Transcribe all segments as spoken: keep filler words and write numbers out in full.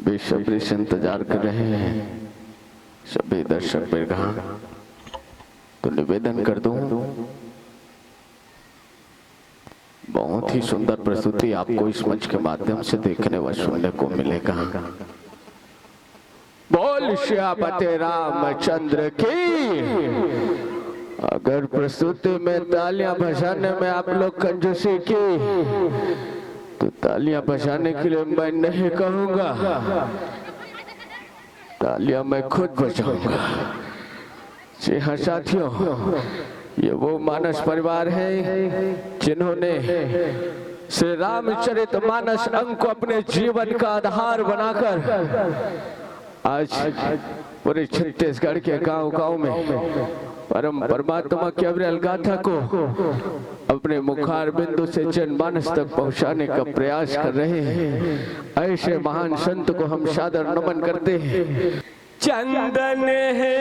बेसब्री से इंतजार कर रहे हैं सभी दर्शक बिरगहा। तो निवेदन कर दूं, बहुत ही सुंदर प्रस्तुति आपको इस मंच के माध्यम से देखने व सुनने को मिलेगा। बोल सियापति रामचंद्र की। अगर प्रस्तुति में तालियां बजाने में आप लोग कंजूसी की, तो तालियां बजाने के लिए मैं नहीं कहूंगा, तालियां मैं खुद बजाऊंगा। जी हाँ साथियों, ये वो मानस परिवार है जिन्होंने श्री रामचरित मानस अंक को अपने जीवन का आधार बनाकर आज पूरे छत्तीसगढ़ के गांव-गांव में परम परमात्मा की अविरल गाथा को अपने मुखार बिंदु से जनमानस तक पहुंचाने का प्रयास कर रहे हैं। ऐसे महान संत को हम सादर नमन करते हैं। चंदन है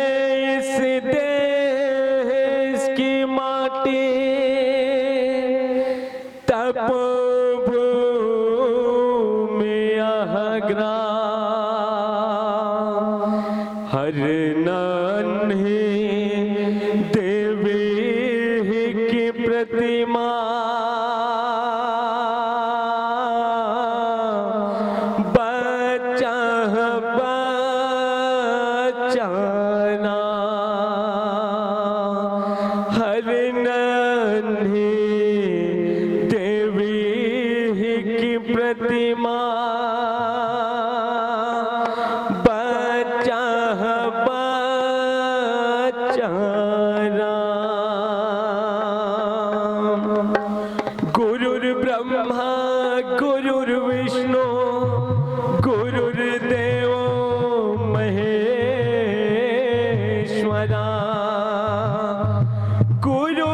इस देश की माटी, तपोभूमि यह ग्राम। हर नन्ही देवी की प्रतिमा, बचा बचाना। हर नन्ही देवी की प्रतिमा, बचा बचाना। गुरुर्ब्रह्मा गुरुर्विष्णु गुरुर्देवो महेश्वरा। गुरुर्साक्षात्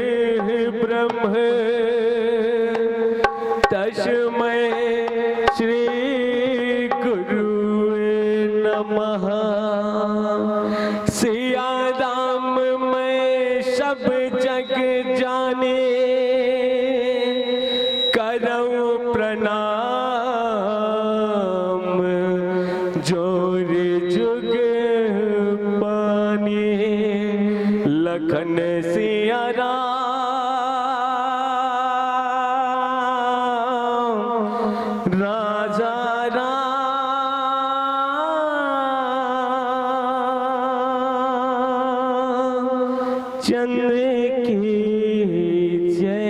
परब्रह्म, तस्मै श्री गुरुवे नमः। सिया राम मैं सब जग जाने, करौं प्रणाम जोर जुग पानी। लखन सिया राम, राजा राम चंद्र की जय।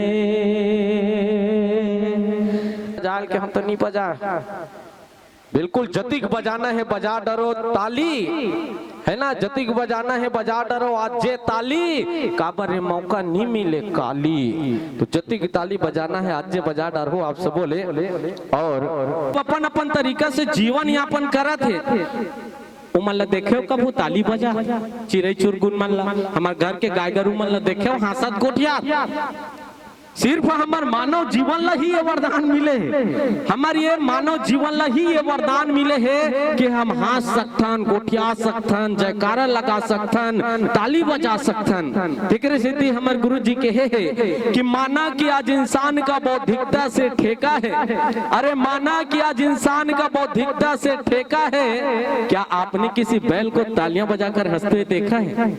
जाल के हम तो नहीं बजा। बिल्कुल, जतिक बजाना है बजा डरो ताली, है ना? जतिक बजाना है बजा डरो आज जे ताली, काबर ये मौका नहीं मिले काली। तो जतिक ताली बजाना है आज जे बजा डरो आप सब बोले। और अपन अपन तरीका से जीवन यापन करत हे। उमन ला देखेव कभू ताली बजा, चिरई चुरगुन मन ला, हमर घर के गाय गरु मन ला देखेव हाँसत गोठियात। सिर्फ हमर मानव जीवन ला ही ये वरदान मिले हे, हमर ये मानव जीवन ला ही ये वरदान मिले हे कि हम हाँस सकथन, गोठिया सकथन, जयकारा लगा सकथन, ताली बजा सकथन। तेकरे सेती हमर गुरु जी कहे हे कि माना कि आज इंसान का बौद्धिकता से ठेका है, अरे माना कि आज इंसान का बौद्धिकता से ठेका है, क्या आपने किसी बैल को तालियां बजाकर हंसते हुए देखा है?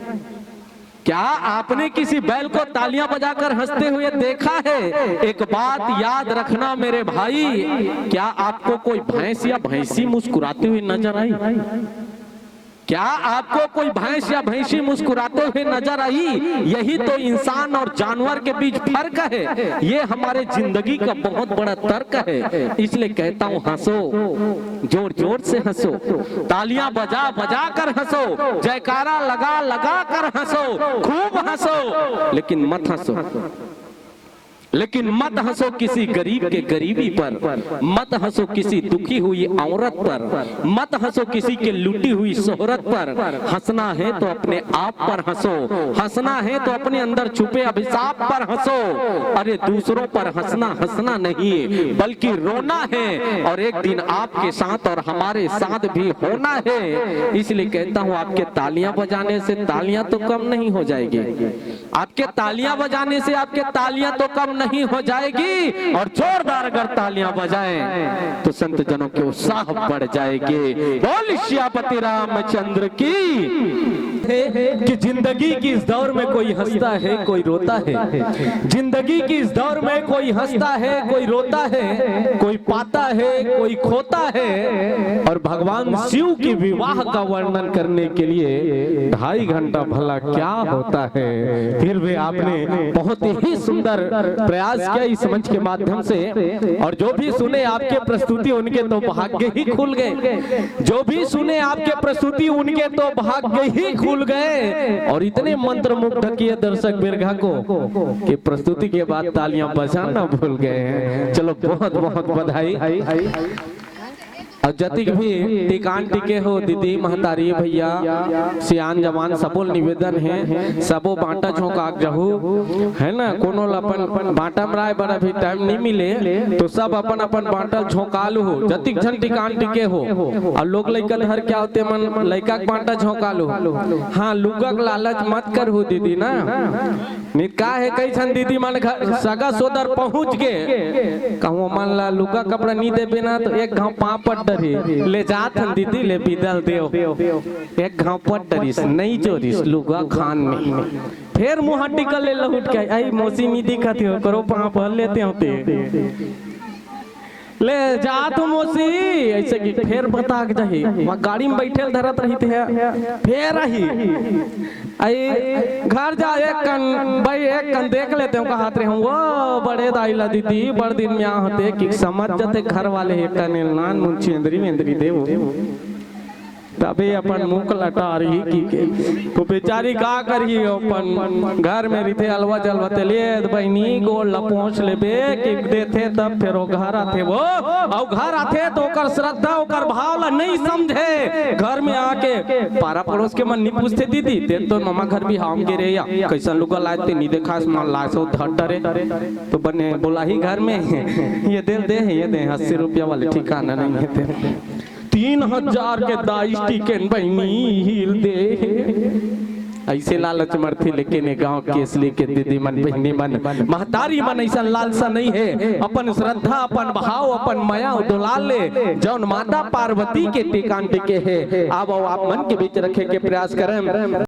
क्या आपने किसी बैल को तालियां बजाकर हंसते हुए देखा है? एक बात याद रखना मेरे भाई, क्या आपको कोई भैंस या भैंसी मुस्कुराते हुए नजर आई? क्या आपको कोई भैंस या भैंसी मुस्कुराते हुए नजर आई? यही तो इंसान और जानवर के बीच फर्क है। ये हमारे जिंदगी का बहुत बड़ा तर्क है। इसलिए कहता हूँ, हंसो, जोर जोर से हंसो, तालियां बजा बजा कर हंसो, जयकारा लगा लगा कर हंसो, खूब हंसो, लेकिन मत हंसो, लेकिन मत हंसो किसी गरीब के गरीबी पर, मत हंसो किसी दुखी हुई औरत पर, मत हंसो किसी के लुटी हुई शोहरत पर। हंसना है तो अपने आप पर हंसो, हंसना है तो अपने अंदर छुपे अभिशाप पर हंसो। अरे, दूसरों पर हंसना हंसना नहीं है, बल्कि रोना है। और एक दिन आपके साथ और हमारे साथ भी होना है। इसलिए कहता हूँ, आपके तालियां बजाने से तालियां तो कम नहीं हो जाएगी, आपके तालियां बजाने से आपके तालियां तो कम नहीं हो जाएगी और जोरदार अगर तालियां बजाएं तो संत जनों के उत्साह बढ़ जाएगी। बोल सियापति रामचंद्र की। कि जिंदगी की इस दौर में कोई हंसता है, कोई रोता है। जिंदगी की इस दौर में कोई हंसता है, कोई रोता है, कोई पाता है, कोई खोता है। और भगवान शिव के विवाह का वर्णन करने के लिए ढाई घंटा भला क्या होता है। फिर भी आपने बहुत ही सुंदर प्रयास किया इस मंच के माध्यम से। और जो भी सुने आपके प्रस्तुति, उनके तो भाग्य ही खुल गए। जो भी सुने आपके प्रस्तुति, उनके तो भाग्य ही खुल गए। और इतने मंत्रमुग्ध किए दर्शक बिरघा को कि प्रस्तुति के बाद तालियां बजाना भूल गए हैं। चलो, बहुत बहुत बधाई। और जतिक भी टिकान टिके हो, दीदी, महतारी, भैया, सियान जवान, सबो ल निवेदन है, सबो बांटा झोंका के जहू, है ना? कोनो ल अपन बांटा म राय बर अभी टाइम नहीं मिले, तो सब अपन अपन बांटा ल झोंका लू हो, जतिक झन टिकान टिके हो। और लोग लइका धर के आवते मन लइका के बांटा झोंका लू। हाँ, लुगा के लालच मत करहू दीदी ना। नित का है, कई झन दीदी मन घर सगा सोदर पहुंच के, कहूं मन ला लुगा कपड़ा नी देबे ना, तो एक घाव पांव पट डरही। ले जात हन दीदी, ले बिदा ल देव। एक घाव पट डरिस, नहीं चोरिस लुगा खान में। फेर मुंह टिकल ले लहुट के, "आई मौसी नी दिखत हे, ओकरो पांव पहल लेते होते।" ले जात हूं मौसी, ऐसे कि फेर बता के जाही। वहाँ गाड़ी में बैठे ल धरत रही थे, फेर आही। आई घर जा एक कन, भाई एक कन देख लेते हो, कहत रहे हूं, "वो बड़े दाई ला दीदी, बड़ दिन में आ होते कि समझ जते घर वाले एक कन नान मुन चेंदरी मेंदरी देवो।" तबे अपन मुख लटारही कि के। तो बेचारी का करही, अपन घर में रिथे अलवा जलवा ते ले बहिनी गोड़ ला पोंछ लेबे कि देथे, तब फेर वो घर आथे वो। अउ घर आथे तो ओकर श्रद्धा, ओकर भाव ला नहीं समझे। घर में आके पारा पड़ोस के मन नहीं पूछते, "दीदी, ते तो ममा घर भी हम गे रे या, कैसन लुगा लाए ते नहीं देखा, मन लाए सो धर डरे।" तो बने बोलाही घर में, "ये दे दे, ये दे, अस्सी रुपया वाले ठिकाना नहीं है तेरे।" तीन हजार के दाई टिकेन बहिनी हिल दे। ऐसे लालच मरथे, लेकिन ये गांव के असली के दीदी मन, बहिनी मन, महतारी मन ऐसा लालसा नहीं है। अपन श्रद्धा, अपन भाव, अपन मया दुलार ले जौन माता पार्वती के टिकान टिके है, अब आप मन के बीच रखे के प्रयास करें।